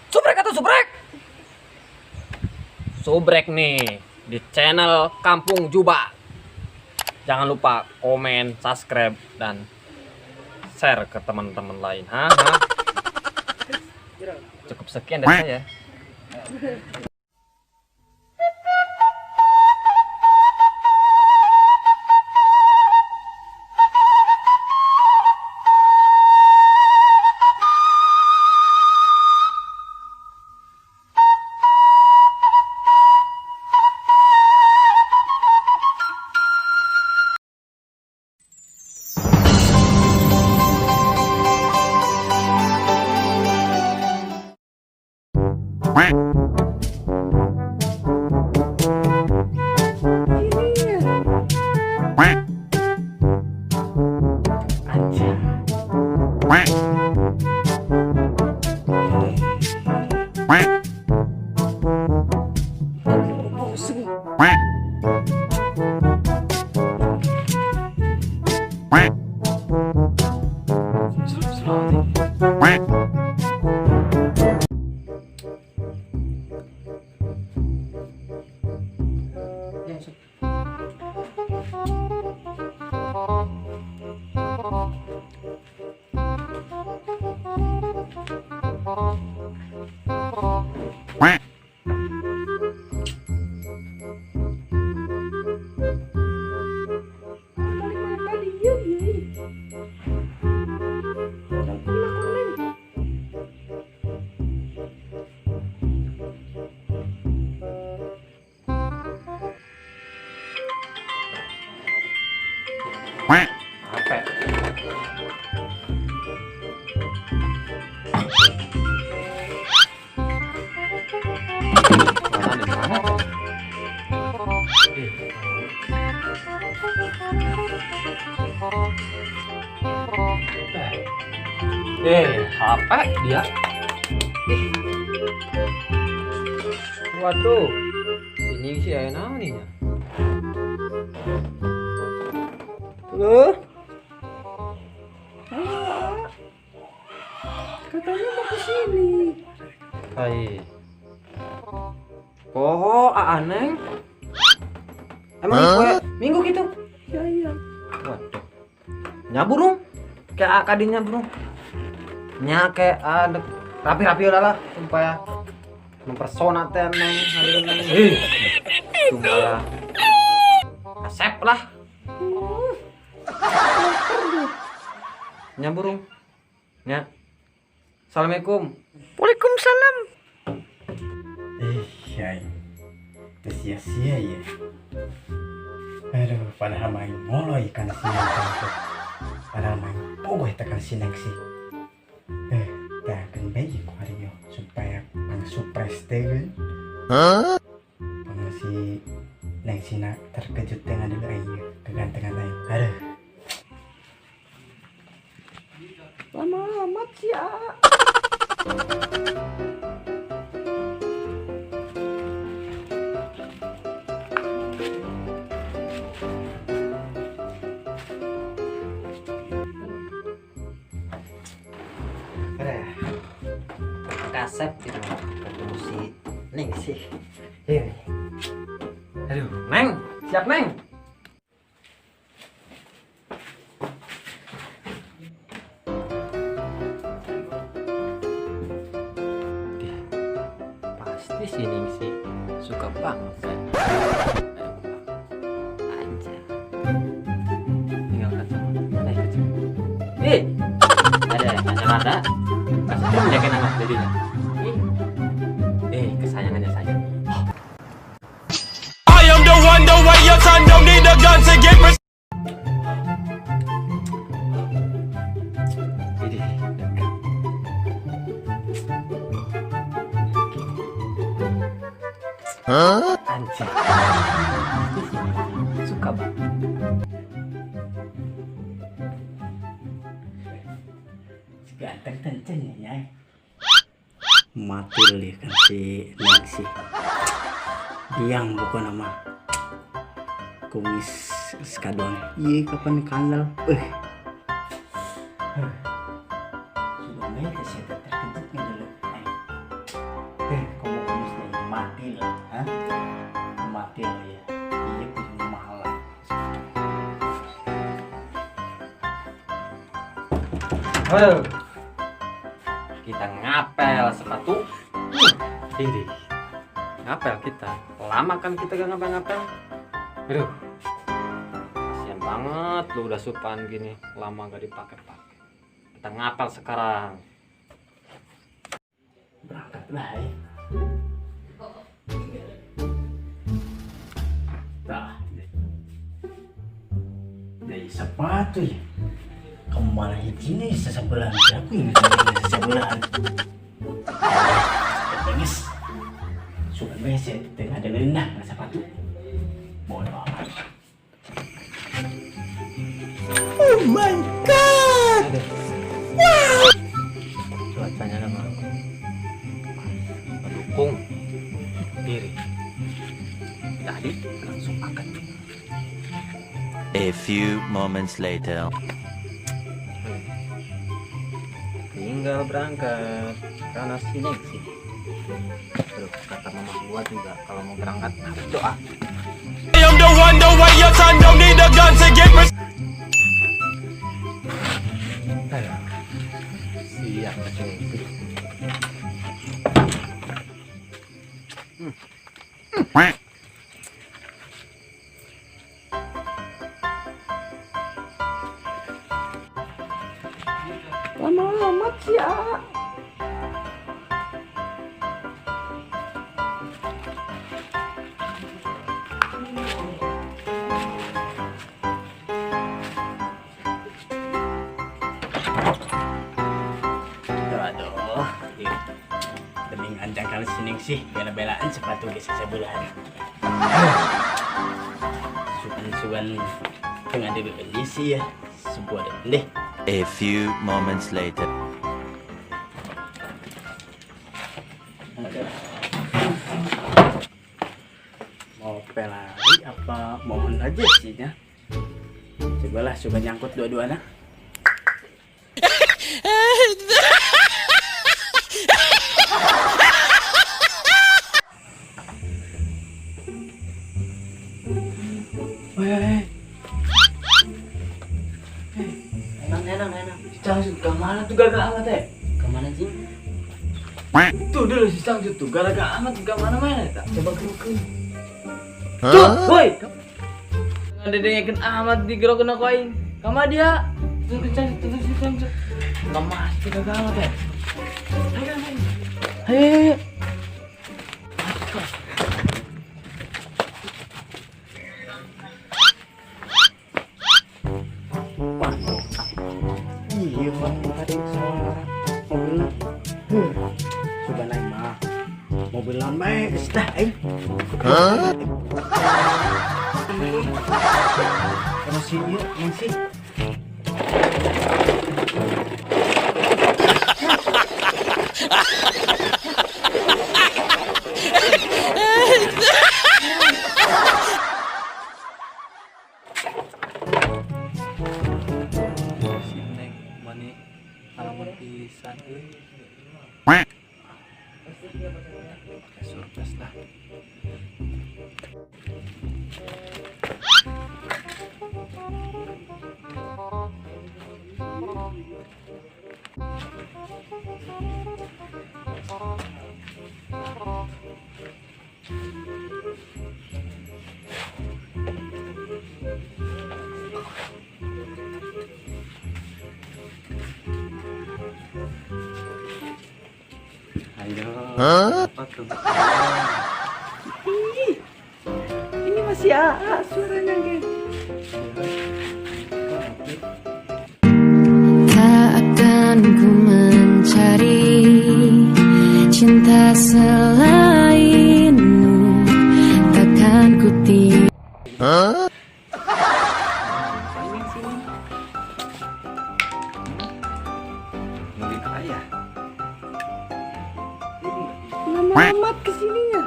Subrek atau subrek? Subrek nih di channel Kampung Juba. Jangan lupa komen, subscribe, dan share ke teman-teman lain. Hah? Hah? Cukup sekian dari saya. Apa? HP dia. Waduh, ini sih enak nih ya. Loh? Katanya mau kesini. Hai. Oh, aneh. Emang gue minggu gitu? Iya, iya. Waduh. Nyaburung. Kayak kadinya burung. Nya kayak ada rapi-rapi lah supaya mempersona teh neng neng. Supaya asep lah. Nyaburung. Nya. Assalamualaikum. Waalaikumsalam. Ya, itu sia-sia ya. Aduh, padahal main molo ikan sinang tangkap. Padahal main pogo tekan sinang sih. Takan bayi ku hari yo supaya pang surprise teh. Hah? Pang si neng sina terkejut dengan dulu ayo kegantengan ayo. Aduh. Lama amat sih ya. Kasep gitu ketemu si Neng sih. Ini. Aduh, Neng, siap Neng. Pasti si Neng sih suka banget saya. Aja. Tinggal kacamata. Mana kacamata? Ada kacamata. Pasti menjaga anak jadinya. Kesayangannya saya. I am the one, the way your son don't need a gun to get Ini dekat. Anjir. Suka banget. Ganteng tencen ya. Mati lih kan si Neng sih. Yang bukan nama kumis skadon. Iya kapan kandel. Sudah baik sih terkejut nggak dulu. Mobil, hah? Mati lo ya. Iya, punya malah. Halo. Kita ngapel sepatu. Ini. Ngapel kita. Lama kan kita gak ngapel-ngapel. Aduh. Kasian banget lu udah supan gini, lama gak dipakai-pakai. Kita ngapel sekarang. Berangkat lah ya. Tah. Dari sepatu ya. Kemana hiji nih sesebelahan aku ini sesebelahan. Tengis. Suka beset tengah ada lenah sepatu. Bodoh amat. Oh my God. Wow. Cuacanya nama mendukung diri. Jadi langsung akan. A few moments later. Tinggal berangkat karena sini sih. Terus kata mama gua juga kalau mau berangkat harus doa. I'm the one, the way your son don't need a gun to get res- Aduh, siap sih. Lama amat sih, ah. Aduh, iya. Demi ngancang kali sining sih, bela-belaan sepatu geus sebelahan. Sugan-sugan tengah dibeli sih ya, sebuah deh. A few moments later. Mau pelari apa mohon aja sih ya. Cobalah coba nyangkut dua-duanya. Weh, Enak, enak, enak. si Cangcut kemana tuh gagah amat eh? Kemana sih? Tuh dulu si Cangcut tuh gagah amat kemana mana tak? Coba gerukin. Tuh, woi. Ngededengekin amat digerokin aku aing. Kama dia? Tuh si Cangcut, tuh si Cangcut. Nggak masuk gagah amat eh. Ayo, ayo, ayo, ayo. Waduh. Iya bang, tadi suara mobilnya. Coba naik mah. Mobil lawan bae geus dah aing. Terus si ieu masih. Si Neng mani alamun pisan euy. Pakai surprise lah. Ayo, apa tuh? Ih, ini masih AA suaranya, guys. Tak akan ku mencari cinta selainmu, takkan ku Sini. Nungguin ayah. Lama amat kesininya.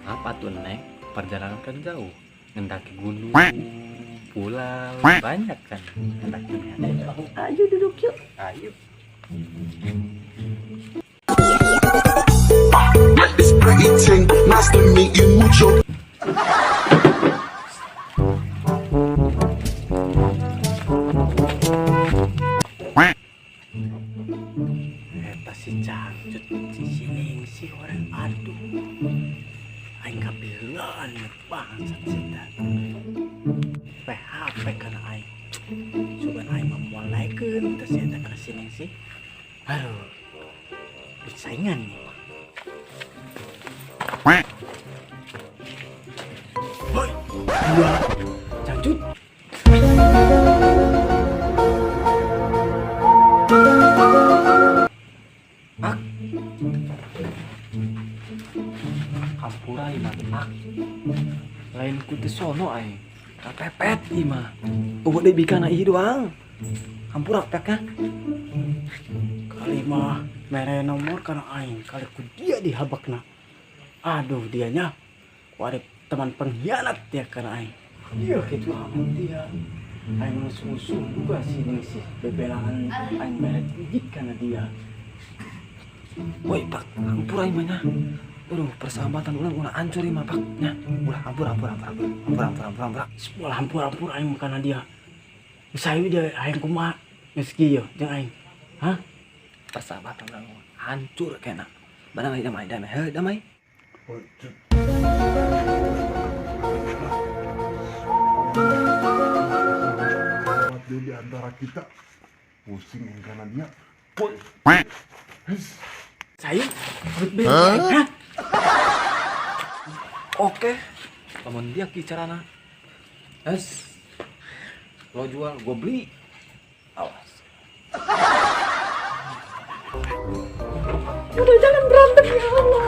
Apa tuh Neng? Perjalanan kan jauh. Mendaki gunung, pulau, banyak kan mendakinya. Ayo duduk yuk. Ayo. This pretty ting, nice. mí y mucho. Eta si Cangcut, si Siningsih orang aduh. Aing kapilan bangsat si eta. PHP kana aing. Sugan aing mah moal naikeun teh si eta kana Siningsih. Aduh. Duit saingan nih. Woi, dua. Cangcut. Pak. Hampura ieu mah Pak. Lain ku teu sono aing. Kapepet ieu mah. Eueuh deui bikana ieu doang. Hampura Pak ya. Kali mah mere nomor kana aing, kali ku dia dihabakna. Aduh dianya ku arep teman pengkhianat dia kana aing. Iya gitu amat dia. Aing mah sungguh-sungguh juga sini sih bebelaan aing mere duit kana dia. Woi Pak, hampura ieu mah nya. Aduh, persahabatan urang ulah hancur ieu mah Pak. Nya, ulah hampura hampura hampura hampura hampura hampura hampura. Ulah hampura hampura aing mah kana dia. Geus dia aing kumaha geus kieu jeung aing. Hah? Persahabatan urang hancur kena. Badamai damai damai heuh damai. Dia di antara kita pusing yang karena dia. Woi. Saya hah? Oke, lamun dia ki carana. Es. Lo jual, gue beli. Awas. Udah jangan berantem ya Allah.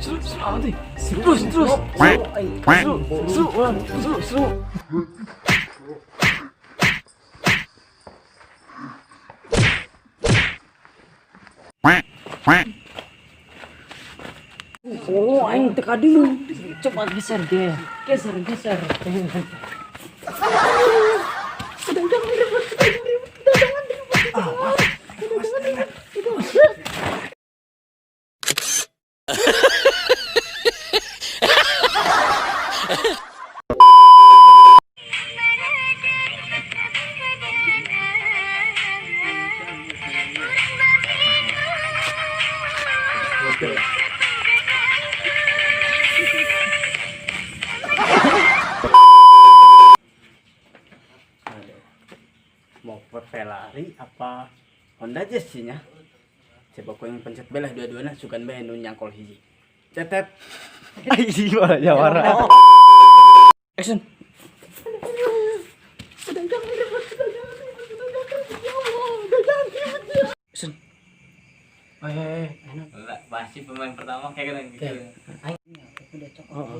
Seru, seru amat nih. Terus, terus. Seru, seru, seru, seru. Oh, aing teu kadieu. Coba geser dia. Geser, geser. Udah jangan ribut, udah jangan ribut, udah jangan ribut. Udah jangan ribut, udah. Aduh. Mau Ferrari apa Honda Jazz sih nya? Coba ku yang pencet belah dua-duanya sugan bae nu nyangkol hiji. Cetet. Ih, jawara. Action. Udah jangan ribut, udah jangan ribut, udah jangan ribut ya Allah, udah jangan ribut ya. Action. Pasti pemain pertama kayak gitu. Aing udah cokot.